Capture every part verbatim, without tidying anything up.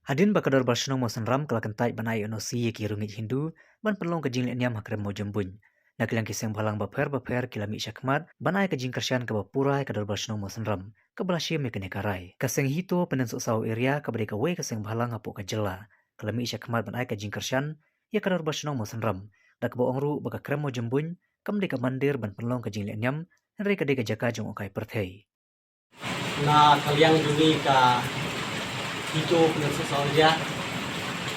Hadien ba ka Dorbar Shnong Mawsynram ka la kyntait ban ai N O C ïa ki riewngeit Hindu ban pynlong ka jingleh niam ha Krem Mawjymbuin, na ka liang ki seng bhalang bapher bapher ki la mih shakhmat ban ai ka jingkyrshan kaba pura ïa ka Dorbar Shnong Mawsynram kaba la shim ïa kane ka rai. Ka seng HITO Pyndensohsaw Area kaba dei kawei ka seng bhalang hapoh ka jylla ka la mih shakhmat ban ai ka jingkyrshan ïa ka Dorbar Shnong Mawsynram da kaba ong ruh ba ka Krem Mawjymbuin kam dei ka mandir ban pynlong ka jingleh niam, hynrei ka dei ka jaka jngohkai pyrthei. Na ka liang jong ngi ka HITO Pyndensohsaw Area,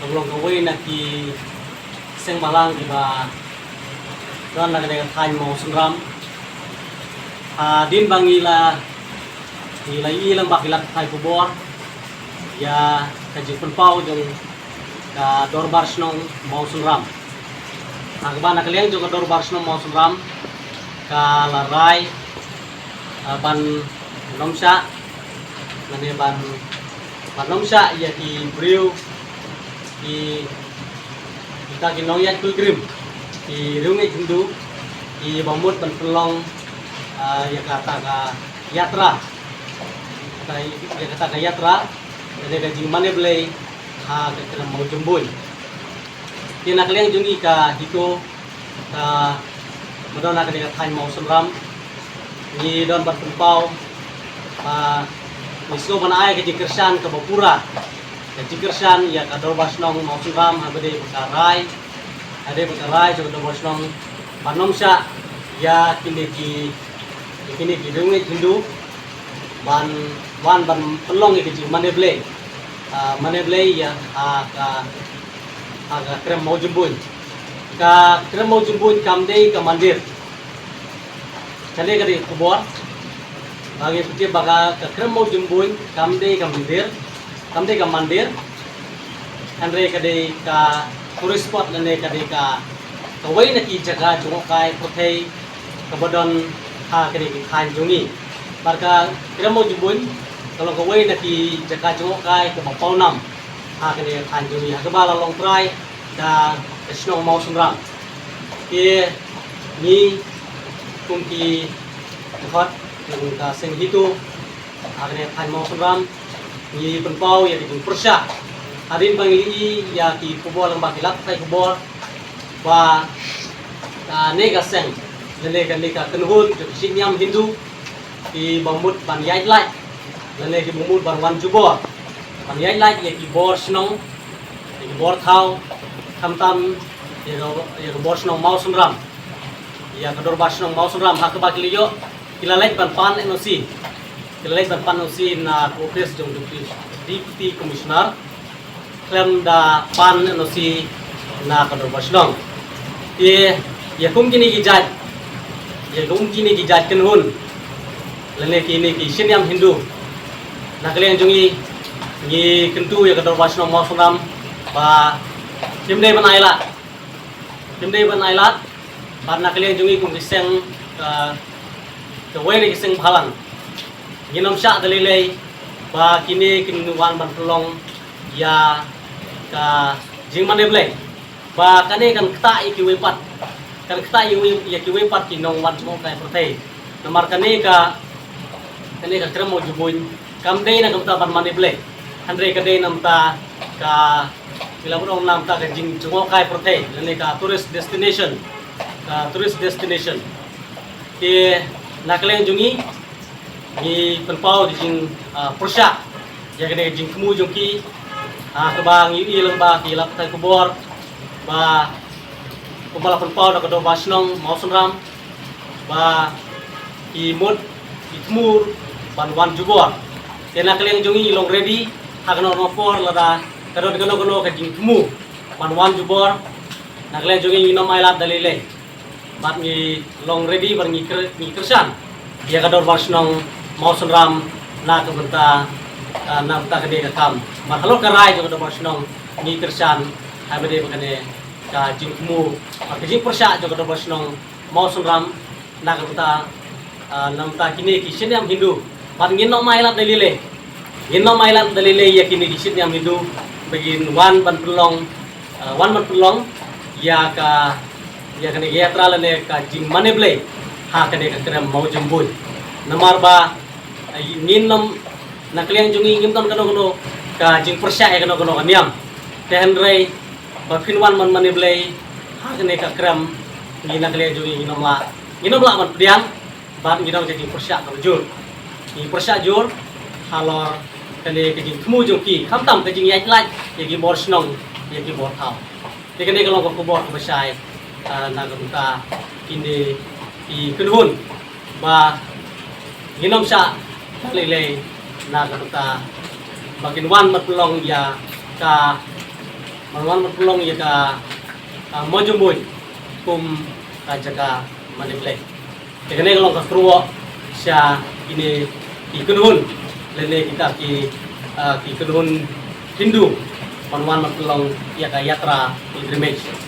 ka long kawei na ki seng bhalang kiba don na kane ka thaiñ Mawsynram. Hadien ba ngi la, ngi la ïohi lang ba ki la pathai khubor ïa ka jingpynpaw jong ka Dorbar Shnong Mawsynram. Ha kaba na ka liang jong ka Dorbar Shnong Mawsynram ka la rai, ah, ban nym shah, lane ban, ban nym shah ïa ki briew, ki, kita ki nongïaid pilgrim, ki riewngeit Hindu, kiba mut ban pynlong, ah, ïa kata ka yatra, kata, ïa kata ka yatra, kata ka jingmane Blei ha ka Krem Mawjymbuin. Te na ka liang jong ngi ka HITO, kaba don ha kane ka thaiñ Mawsynram, ngi don ban pynpaw, ah, ngi sngew ban ai ka jingkyrshan kaba pura, ka jingkyrshan ïa ka Dorbar Shnong Mawsynram, haba dei ba ka rai, haba dei ba ka rai jong ka Dorbar Shnong ban nym shah ïa kine ki, ïa kine ki riewngeit Hindu ban wan ban pynlong ïa ka jingmane Blei, ah, mane Blei ïa, ah, ka, ah, ka Krem Mawjymbuin. Ka Krem Mawjymbuin kam dei ka mandir. Kane ka dei ka khubor ba ngi pyntip ba ka, ka Krem Mawjymbuin kam dei ka mandir, kam dei ka mandir. Hynrei ka dei ka tourist spot lane ka dei ka, kawei na ki jaka jngohkai pyrthei kaba don ha kane ka thaiñ jong ngi. Bad ka Krem Mawjymbuin ka long kawei na ki jaka jngohkai kaba pawnam ha kane ka thaiñ jong ngi, ha kaba la long trai da ka shnong Mawsynram. Te ngi kum ki dkhot jong ka seng HITO ha kane ka thaiñ Mawsynram, ngi pynpaw ïa ka jingpyrshah hadien ba ngi ïohi ïa ki khubor lang ba ki la pathai khubor ba kane ka seng lane kane ka kynhun jong ki shynniam Hindu kiba mut ban ïaid lait lane kiba mut ban wan jubor, ban ïaid lait ïa ki bor shnong, ïa ki bor thaw, khamtam ïa ka, ïa ka bor shnong Mawsynram, ïa ka Dorbar Shnong Mawsynram, ha kaba ki la ïoh, ki la leit ban pan N O C, ki la leit ban pan N O C na ka office jong Deputy, Deputy Commissioner, khlem da pan N O C na ka Dorbar Shnong. Te ïa kum kine ki jait, ïa kum kine ki jait kynhun lane kine ki shynniam Hindu, na ka liang jong ngi, ngi kyntu ïa ka Dorbar Shnong Mawsynram ba kim dei ban ailad, kim dei ban ailad. Bad na ka liang jong ngi kum ki seng, ah, kawei na ki seng bhalang, ngin nym shah da lei lei ba kine kin wan ban pynlong ïa ka jingmane Blei, ba kane kan ktah ïa kiwei pat, kan ktah ïa kiwei, ïa kiwei pat ki nongwan jngohkai pyrthei. Namar kane ka, kane ka Krem Mawjymbuin kam dei na ka bynta ban mane Blei, hynrei ka dei na ka bynta ka, ki la bud ong, na ka bynta ka jingjngohkai pyrthei lane ka tourist destination, ka tourist destination. Te na ka liang jong ngi, ngi pynpaw ka jing, ah, pyrshah ïa kane ka jingthmu jong ki, ah, kaba ngi ïohi lang ba ki la pathai khubor ba kumba la pynpaw da ka Dorbar Shnong Mawsynram ba ki mut, ki thmu ban wan jubor. Te na ka liang jong ngi ngi long ready ha kano kano por lada ka don kano kano ka jingthmu ban wan jubor, na ka liang jong ngi ngin nym ailad da lei lei. Bad ngi long ready bad ngi kyr-, ngi kyrshan ïa ka Dorbar Shnong Mawsynram na ka bynta, ah, na ka bynta kane ka kam. Bad halor ka rai jong ka Dorbar Shnong ngi kyrshan ha ba dei ba kane ka jingthmu bad ka jingpyrshah jong ka Dorbar Shnong Mawsynram na ka bynta, ah, na ka bynta kine ki shynniam Hindu. Bad ngin nym ailad da lei lei, ngin nym ailad da lei lei ïa kine ki shynniam Hindu ba kin wan ban pynlong, ah, wan ban pynlong ïa ka, ïa kane ka yatra lane ka jingmane Blei ha kane ka Krem Mawjymbuin. Namar ba, ah, ngin nym, na ka liang jong ngi ngim don kano kano ka jingpyrshah ïa kano kano ka niam. Te hynrei ba phin wan man mane Blei ha kane ka krem, ngi na ka liang jong ngi ngin ym lah, ngin ym lah ban pdiang, bad ngi don ka jingpyrshah kaba jur. Ngi pyrshah jur halor kane ka jingthmu jong ki, khamtam ka jingïaid lait ïa ki bor shnong, ïa ki bor thaw. Te kane ka long ka khubor kaba shai, ah, na ka bynta kine ki kynhun ba ngin ym shah lei lei na ka bynta ba kin wan ban pynlong ïa ka, ban wan ban pynlong ïa ka, ah, Mawjymbuit kum ka jaka mane Blei. Te kane ka long ka kyrwoh sha kine ki kynhun, lane kita ki, ah, ki kynhun Hindu ban wan ban pynlong ïa ka yatra pilgrimage.